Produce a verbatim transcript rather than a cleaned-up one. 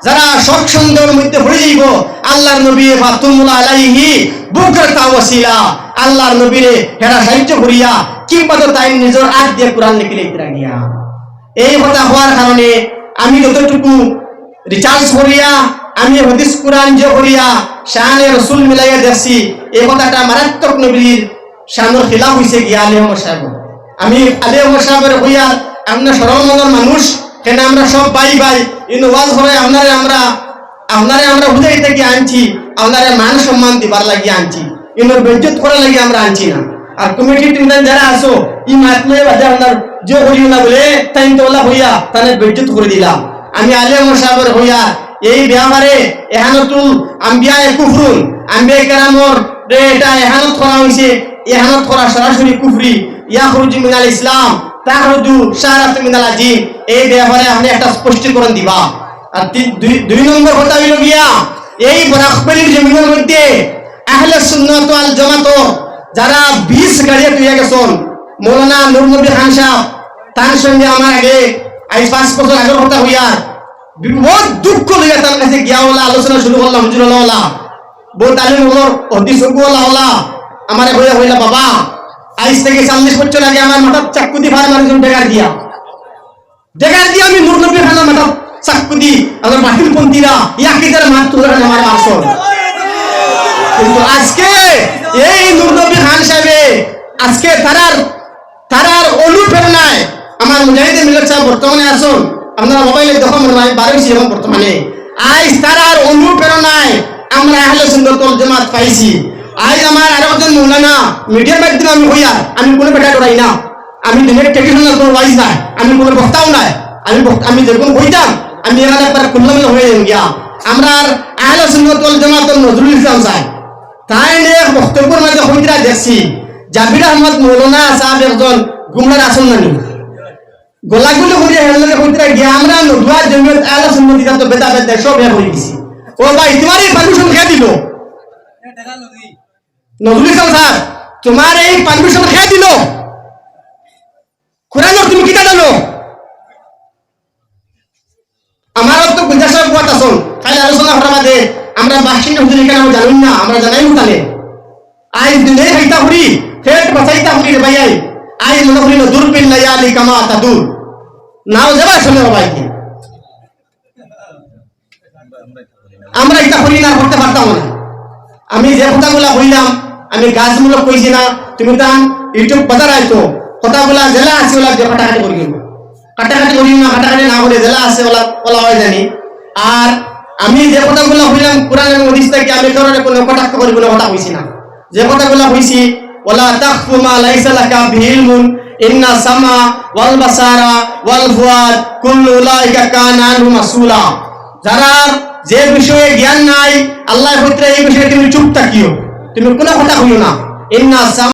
যারা শক সন্দেহর মধ্যে পড়ি যাইবো, আল্লাহর নবী ফাতুমুল্লাহ আলাইহি বুকরাতাও ওয়াসিলা, আল্লাহর নবীরে হেরা সাহায্য করিয়া, কিংবা তো তাইন নিজর আত দিয়া কোরআন লেখিলাইতরা গিয়া। এই কথা কওয়ার কারণে আমি যতটুকু research করিয়া, আমি হাদিস কোরআন যে করিয়া, শানে রসুল মিলাইয়া দেখছি, এই কথাটা মারাত্মক নবীর শানর খিলাফ অইছে গিয়া আলী আহমদ সাহেব। আমি আলী আহমদ সাহেবরে কইয়ার, আপনে সরল মনর মানুষ, কেনে আমরা সব ভাই ভাই, ইনো ওয়াজ করে আপনারে আমরা, আপনারে আমরা বুঝাইতে গিয়া আনছি, আপনারে মান সম্মান দিবার লাগি আনছি, ইনো বেইজ্জত করার লাগি আমরা আনছি না। আর কমিটির টিমদান যারা আছো, ই মাত লইয়া বাদে আপনার যে করিও না বলে, তাইন তো ওলা হইয়া, তানে বেইজ্জত করে দিলাম। আমি আলী আহমদ সাহেবরে কইয়ার, এই ব্যাপারে এহানতুল আম্বিয়ায়ে কুফরুন, আম্বিয়ায়ে কেরামর রে এটা এহানত করা অইছে, এহানত করা সরাসরি কুফরি, ইয়াখরুজু মিনাল ইসলাম, তাখরুজু শারাতু মিনাল আজিম, এই ব্যাপারে আপনে একটা স্পষ্টীকরণ দিবা। আর তিন, দুই, দুই নম্বর কথা অইলো গিয়া, এই বরাকভ্যালির জমিনর মধ্যে আহলে সুন্নাত ওয়াল জামাতর যারা বীজ গাড়িয়া থইয়া গেছইন, মৌলানা নুর নবী খান সাহেব, তার সঙ্গে আমার আগে আইজ পাঁচ বছর আগর কথা কইয়ার, বউত দুঃখ লইয়া তার কাছে গিয়া ওলা আলোচনা শুরু করলাম, হুজুর ওলা ওলা। বউত আলিম অকলর হাদিস অকু ওলা ওলা। আমারে কইয়া কইলা, "বাবা, আইজ থাকি চল্লিশ বছর আগে আমার মাথাত চাক্কু দি ফার মারছইন ডেগার দিয়া। ডেগার দিয়া আমি নুর নবী খানর মাথাত চাক্কু দি, আমার বাতিলপন্থীরা, ইয়াকিদার মাত তুলে আমার মারছইন।" কিন্তু আজকে এই নুর নবী খান সাহেবে আজকে তারার তারার অনুপ্রেরণায় আমার মুজাহিদে মিল্লাত সাহেব বর্তমানে আছইন, আপনারা মোবাইলে দেখো মনে হয়, বার অইছি এখন বর্তমানে। আইজ তারার অনুপ্রেরণায় আমরা আহলে সুন্নাত ওয়াল জামাত পাইছি। আইজ আমার আরো একজন মৌলানা মিডিয়ার মাধ্যমে আমি কইয়ার, আমি কোনো বেটা ডরাই না, আমি দিনের ট্রেডিশনাল কোনো ওয়াইজ নাই, আমি কোনো বক্তাও নাই, আমি বক্তা, আমি যেরকম কইতাম, আমি এখানে একবার খুললাম হয়ে যাই গিয়া। আমরা আর আহলে সুন্নাত ওয়াল জামাতর নজরুল ইসলাম সাহেব, তাইন এক বক্তব্যর মাঝে কইতরা দেখছি, জাবির আহমদ মৌলানা সাহেব একজন গুমরার আসল নানি। গলাগুলি করিয়া হেললে কইতরা গিয়া আমরা নদুয়া জমিয়ত আহলে সুন্নাত ইতা তো ভেদাভেদ নাই, সব এক অই গেছি। ও ভাই, তোমার এই পারমিশন কে দিল? নজরুল ইসলাম স্যার, তোমার এই পারমিশন কে দিল? কোরআনর তুমি কিতা জানো? আমার তো গুঞ্জাশ সব কথা শোন, খালি আলোচনা করার বাদে আমরা বাসিন্দা হুজুর এখানে আমরা জানুম না, আমরা জানাই উঠানে। আইজ দিনে খাইতা করি, পেট বাঁচাইতা করি রে ভাই, আইজ মনে করি না, দুরবিন লায়ালি কামা তাদুর। নাও যাবা শুনে বাবা কি। আমরা ইতা করি না, করতে পারতাম না। আমি যে কথাগুলা কইলাম, আমি গাছমূলক কইছি না, তুমি তান YouTube বাজার আইতো, কথাগুলা যেলা আছে ওলা যে কাটাকাটি করি না। কাটাকাটি করি না, কাটাকাটি না করে যেলা আছে ওলা, ওলা হয় জানি। আর আমি যে কথাগুলা কইলাম, কোরআন এবং হাদিস থাকি আমি কারোর কোনো কটাক্ষ করি কোনো কথা কইছি না। যে কথাগুলা কইছি, "ওয়ালা তাকফু মা লাইসা লাকা বিহি ইলমুন, ইন্না সামা ওয়াল বাসারা ওয়াল ফুয়াদ কুল্লু উলাইকা কানা আনহু মাসউলা।" যারার যে বিষয়ে জ্ঞান নাই, আল্লাহ কইতরা এই বিষয়ে তুমি চুপ থাকিও, তুমি কোনো কথা কইও না। ইন্না সামা